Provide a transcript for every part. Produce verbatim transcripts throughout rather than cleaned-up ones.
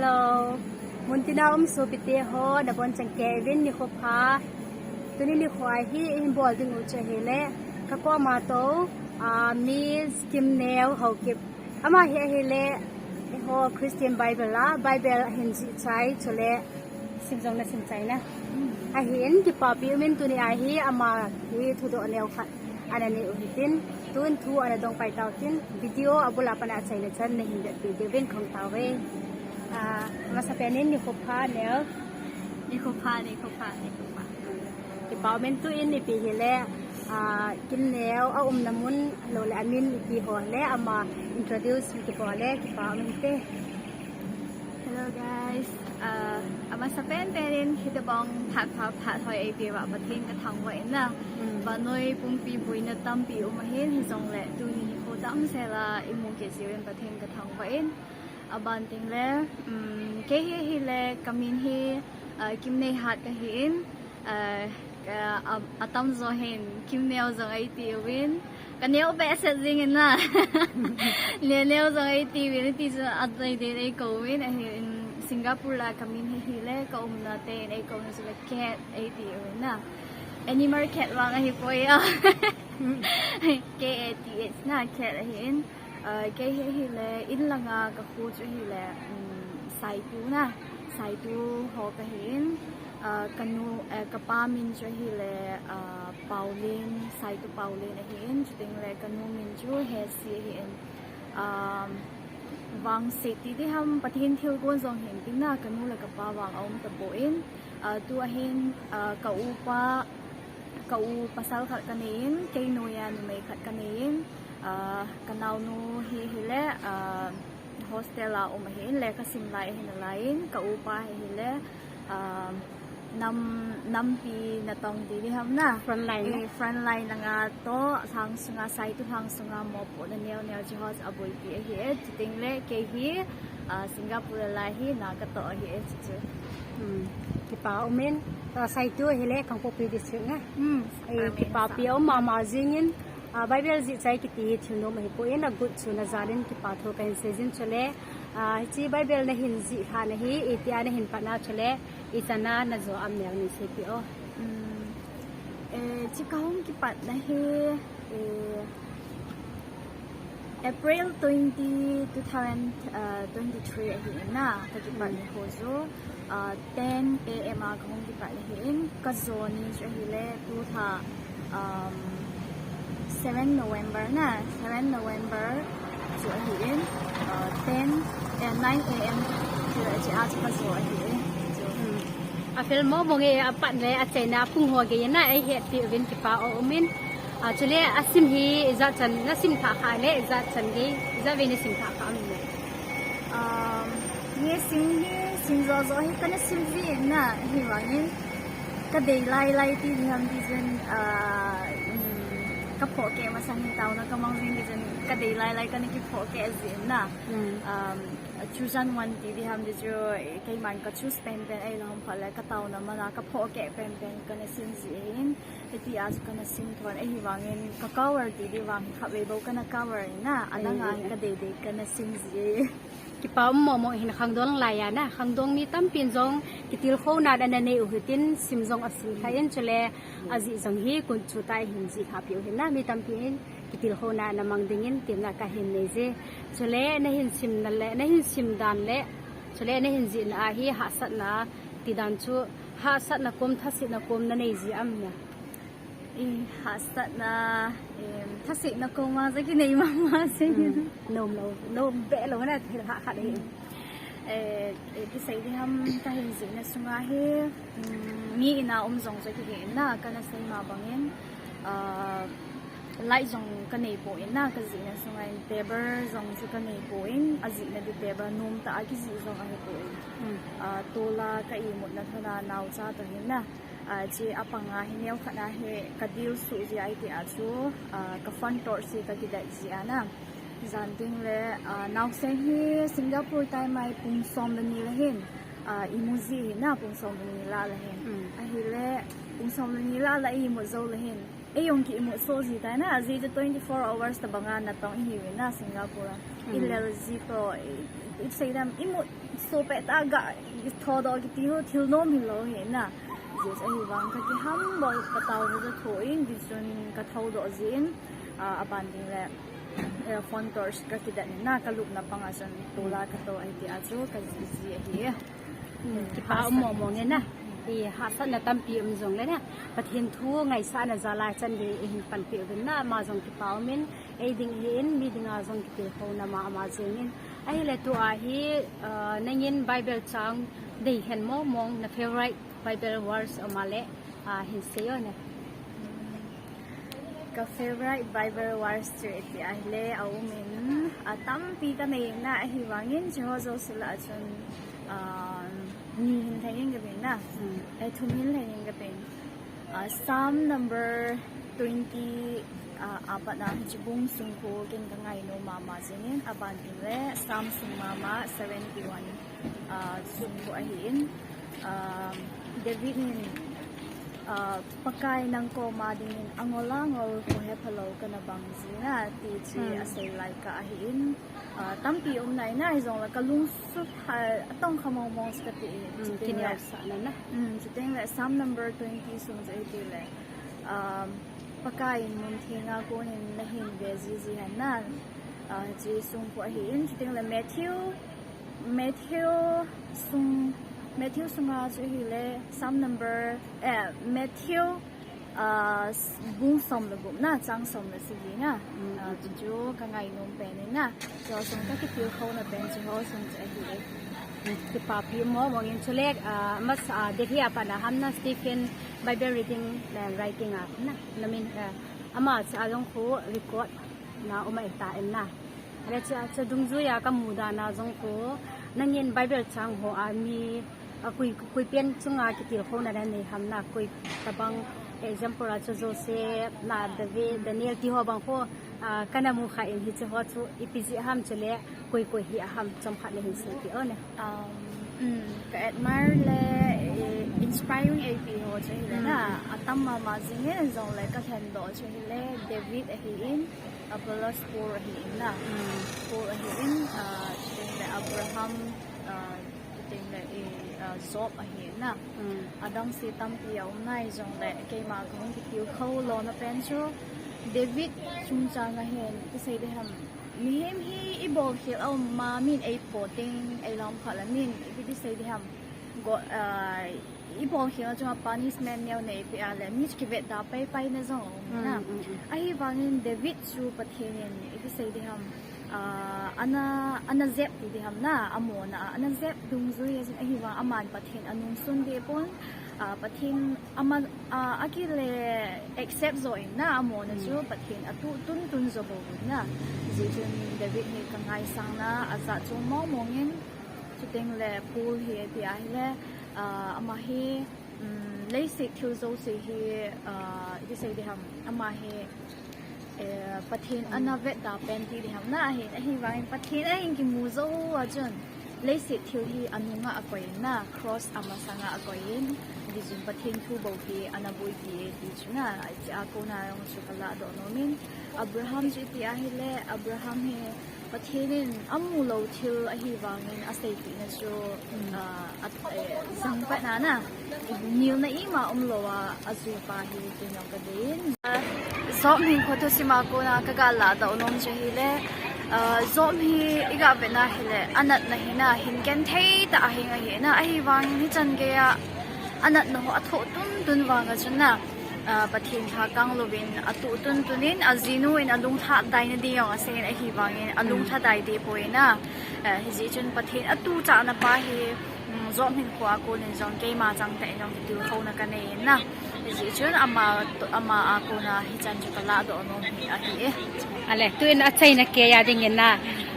Hello. Muntina um sopite ho, nabonchauvin nikho pha. Tuni nikho hi ihin bol ding u chu ahile, kakoma tou, ah, Miss Kimneo Haokip. Ama hi ahile, eiho Christian Bible a, Bible ahin jih chai, chule sim jong nasim chai na. Ahin, kipapi umin tuni a hi, ama hi thudoh neo khat ana nei u hitin, tun thu ana dong pai tau tin, video abul a pat a achaina chan nahin vetpi diuvin kahung tao ve. Ah, amasapen in nikho pha Neo. Nikho pha, nikho pha, nikho pha. Kipa umin tun ipi hile, ah, Kimneo aumna mun, lole amin ipi ho le, ama introduce kibol le, kipa umin te. Hello guys. Ah, amasapen pen in hitobang phat pha phat hoi eipeuva Pathen kathangvah in na. Mm. Vannoi pumpi boina tampi um ahin, hijongle tuni nikho damsel a imu kit jiuvin Pathen kathangvah in. Aban tengle, um, kei hi ahile kamin hi, ah, Kimneihat kahin, ah, ka, a, atamjo hin Kimneo jong eitiuvin. Kaneo behseh jing in na. Neneo jong eitiuvin, hiti chun adei dei in eikouvin, ahin Singapore a kamin hi ahile, kaumna te in eikouna chule Kat eitiuvin na. Animal cat vang ahipoi a. K A T H na, Kat ahin. Ah, kei hi ahile, in langa kakho chu ahile, um, Saitu na, Saitu ho kahin, ah, kanu, eh, kapa min chu ahile, ah, Paulin, Saitu Paulin ahin, chutengle kanu min chu Hesi ahin, um, vangset ti diham, Pathen thilgon jong hintin na, kanu le kapa vang aum tapon, ah, tu ahin, ah, kaupa, ka u pasal khat kaneiyin, kei noiya numei khat kaneiyin, ah, kanaonu hi ahile, ah, hostel a um ahin, lekha sim lai ahi nalaiyin, ka upa hi ahile, ah, nam, nampi natong ti diham na. Frontline na. Eh, frontline langa toh, lhang sunga, Saitu lhang sunga mopohna neo neo chu ho chu aboipi ahi e, chutengle kei hi, ah, Singapore a lai hi na katoh ahi e, chuchu. Hmm. Kipa umin, ah, Saitu ahile, Kangpokpi district na. Hmm. Eh, kipapi aum mama jingin, ah, Bible jih chai kiti hi thil nom ahipon, agut chu najalin kipa thu kahin seijin chule, ah, hiche Bible nahin jih lhahna hi, itia nahin patna chule, ichan a najo am Neo neiseipeh o. Hmm. Eh, hiche kahung kipatna hi, eh, April twenty, two thousand, uh, twenty-three ahin na, kakipat nikho chu, uh, ten A M a kahung kipat ahin, kajo ni chu ahile, tulha, um, seven November na, seven November chu ahin, uh, ten, eh, nine A M chu, chu a chu kajo ahin. Chu. Hmm. Afel mo mo nge apat le achaina apung ho geiyin na, eihetpi uvin kipa umin. Ah, chule asim hi ijat chan nasim kha kha le, ijat chan gei, ijat vei nasim kha kha am le. Um, nge sim hi, sim jo jo hi kana sim jin na, ahivangin kadei lai lai ti diham ti chun, ah, um, kaphoh keh masang hi taona kamang jing ti chun kadei lai lai kana kiphoh keh jin na. Mm. Um, Chosen One ti diham ti chu, eh, keiman ka choose pen pen ahilou ham phat le kataona mana kaphoh keh pen pen kana sim jin. Hitia chu kana sim thon, ahivangin ka cover ti di vang hi khatvei bou kana cover in na, adang a hi kadei dei kana sim ji e. Kipa um mo mo hin khangdong laiya na, khangdong mi tampin jong kitilkhouna ana nei u hitin sim jong asim kha in chule ajih jong hi kun chu tai hin jih kha piu hin na, mi tampin kitilkhouna ana mang dingin temna kahin nei je. Chule nahin simna le, nahin sim dan le, chule nahin jihna a hi hahsatna tidan chu, hahsatna kom, thasetna kom nanei ji am hia? I hahsatna, em, thasetna kom a ja kinei mama se. Hmm. Nom lou, nom be lou na thil hahkhat hi. Eh, eh, kisei diham kahin jihna sunga hi, um, mi ina um jong chu kihi in na, kana sei ma bangin, ah, light jong kanei poi na, kajihna sunga in table jong chu kanei poi, ajihna di table nomtah a kijih jong ahipoi. Hmm. Ah, tola ka imutna thona naocha toh hin na. Ah, hiche apanga hi neokhat na hi ka deal suh jia iti a chu, ah, ka phone torch hi ka kidet jia na. Jan ding le, ah, naosen hi Singapore time a hi pung som le ni le hin, ah, imu ji hi na pung som le ni lah le hin. Mm. Ahile pung som le ni lah le imut jou le hin. Ei jong ki imut soh ji tai na, ajeh chu twenty-four hours tabanga natong ihiuvin na Singapore a. I lel ji ko, i, i sei dem, i mut so pe ta ga, i tho do kiti ho, thil nom hi lo hi na. Jeh a hi vang ka kiham bol ka tao ni da tho in, di chun ka tho do jin, a, a ban ding le, eh, phone torch ka kidan na, ka lupna pang a chun tola ka to ai ti a chu ka ji ji ahi. Hmm, kipa um mo mo nge na. I hahsatna tampi um jong le na. Pathen thu ngaisahna jal a chan gei i hin panpi uvin na, ama jong kipa um in, ei ding hi in, mi ding a jong kitilkhouna ma ama jeng in. Ahile tua hi, ah, nangin Bible chang dei hen mo mong na favorite Bible verse ama le, ah, hin sei o ne. Ka favorite Bible verse chu iti ahile a um in, a tampi ka nei na ahi vangin, chu ho jouse lah a chun, ah, ni hin thei in ka tin na. Hmm. Eh, thum hin thei in ka tin. Ah, Psalm number twenty, ah, a pat na hiche bung sung khu ken ka ngainom mama jing in, a ban ding le Psalm sung mama seventy-one, ah, sung khu ahi in, ah, David in, ah, Pakai nang koma dingin angol angol kho hephalou kana bang jing a ti chu, hmm, a sei lai ka ahi in, ah, tampi um nai na, hijong le ka lungsuthah a tong kha mong mong chu ka ti. Hmm, chuteng le, kinel sa na na. Hmm, chuteng le Psalm number twenty sung chu iti le, um, Pakai in mun theng a kon in na hin ve ji ji hen na, ah, chu sung khu ahi in, chuteng le Matthew, Matthew sung, Matthew sung a chu hile Psalm number, eh, Matthew, ah, s-, bung som le gup na, chang som le sagi na. Hmm. Ah, chu chu ka ngainom pen in na. Chu sung ka kitilkhouna pen chu ho sung chu ahi e. Hmm, kipapi mo mong in chu le, ah, mas, ah, Delhi a pat na ham na Stephen Bible reading, eh, writing a na. Na min, eh, ama chu a jong khu record na um a ta in na. Ale chu, chu dungjui a ka mudan a jong khu, nangin Bible chang ho a mi, a koi, koi pen chunga kitilkhouna na nei ham na, koi tabang, example a chu Joseph, na David, Daniel ti ho bang khu, ah, kana mu kha in hiche ho chu ipi jeh ham chu le, koi koi hi a ham chomkhat le hin sei ti o ne. Um, um, ka admire le, eh, inspiring eipi ho chu hile na, mm, atam mama jing in jong le ka lhen doh chu hile David ahi in, Apollos Paul ahi in na. Mm. Paul ahi in, ah, chuteng le Abraham, ah, chuteng le, eh, ah, Job ahi in na. Mm. Adang se tampi a um nai jong le, keima kahung kitilkhou lona pen chu David chungchang a hin, kisei ding ham, mihem hi i bolkhel a um ma, min ei po teng, ei lam khat la min, ipi ti sei ding ham. Go, ah, i bolkhel a chunga punishment neo nei pe a le, mi chu kivetda pai pai na jong a um na. Mm, mm, mm. Ahivangin David chu Pathen in, ipi sei ding ham, ah, ana, ana jep ti ding ham na, amona a, ana jep dungjui a chun ahivang aman Pathen anungsun deh pon, ah, Pathen ama, ah, akile accept jo in na, amona chu, mm, Pathen atuh tun tun jo bou in na. Hijeh chun David hi ka ngaisang na, ajat chu mong mong in, chuteng le Paul hi iti ahile, ah, ama hi, um, leiset thil jouse hi, ah, iti sei ding ham, ama hi, eh, Pathen ana vetda pen ti ding ham na, ahin, ahivangin Pathen ahin kimu jou a chun, leiset thil hi anunga akoi in na, cross amasanga akoi in, hijeh chun Pathen thu bou hi ana boipi e ti chu na, hiche a kona jong chu ka ladoh nom in, Abraham chu iti ahile, Abraham hi Pathen in amu lou thil ahivangin aseipeh na chu, mm, ah, a, eh, jangpatna na, nilna ima umlou a, ajupa hi tin jong ka dei in. Ah, Job hinkho thusim a kona ka ga ladoh nom chu hile, ah, Job hi i ga vet na hile, anatna hi na, hin genthei tah a hing ahi na, ahivangin hichan gei a, anatna ho athoh tun tun vang a chun na, ah, Pathen lhakang louvin atuh tun tun in, ajinu in alung lhadai na ding jong asei in ahivangin, alung, mm, lhadai deh poi na. Ah, hijeh chun Pathen atuchahna pa hi, mm, Job hinkho a kon in jong keima chang tah in jong kitilkhouna ka nei in na. Hijeh chun ama, ama a kona hichan chu ka ladoh nom hi ahi e. Ale, tuin achaina kei a ding in na,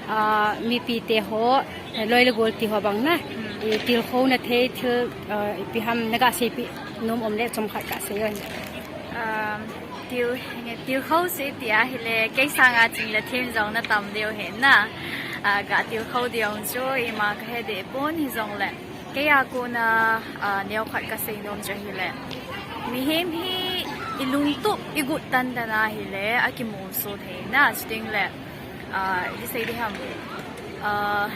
ah, mipi te ho, loi le gol ti ho bang na, mm, i tilkhouna thei thil, ah, ipi ham na ga seipeh nom um le chomkhat ga sei o. Um, til, tilkhou chu iti ahile, kei sanga ching le them jong na tam diu ahi na. Ah, ga tilkhou diu chu ima ka he deh pon, hijongle kei a kona, ah, neokhat ka sei nom chu ahile, mihem hi i lungtup i got tan tan ahile, akimu so thei na, chuteng le, Uh, iti sei ding ham. Uh,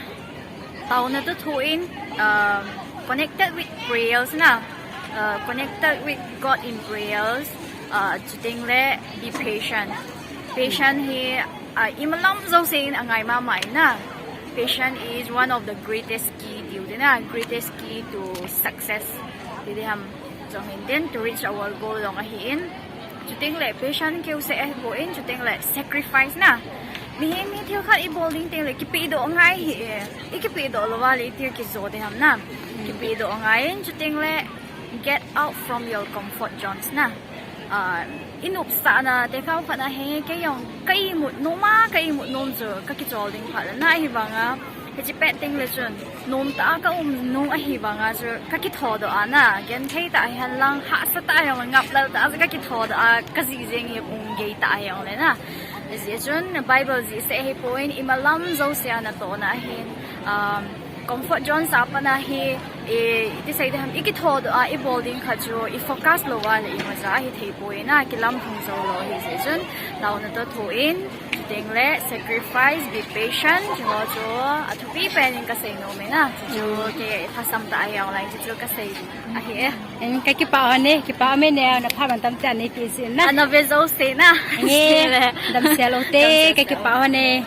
taona toh thoh in, um, connected with prayers na. Uh, connected with God in prayers. Uh, chuteng le be patient. Patient hi, uh, imalam jouse in angai mama in na. Patient is one of the greatest key tiu ding na, greatest key to success. Iti ham. Jong in then to reach our goal jong ahi in. Chuteng le patient keu seh ahi poi in, chuteng le sacrifice na. Mihem hi thil khat ibol ding teng le kipehdoh ngai hi e. Ikipehdoh lou va le iti kijo ding ham na. Kipehdoh ngai in, chuteng le get out from your comfort zones na. Ah, inopsahna te kau khat na he, kei jong ka imut nom a, ka imut nom chu ka kichol ding phat le na, ahivanga hiche pet teng le chun nomtah a ka um nung ahivanga chu ka kithodoh a na, genthei tah hihen lang, hahsa tah hihen lang, ngaplel tah a chu ka kithodoh a, ka jih jeng hi um gei tah hihen le na. Hijeh chun Bible jih seh ahi poi in, imalam jouse a natohna ahin, um, comfort zone sa pat na hi, i, iti sei ding ham, ikithodoh a, ibol ding khat chu i focus lou va le imacha ahi thei poi na, kilamlhung jou lou hijeh chun, taona toh thoh in, chuteng le sacrifice, be patient, chuho chu athupi pen in kasei nom e na, chu kei thasam tah ahi ong lai, chu kasei ahi e. Kakipah e, kipah e ne, napha man tam tah nei pe jin na. Ana ve jouse na. Nge, damsel u te, kakipah e.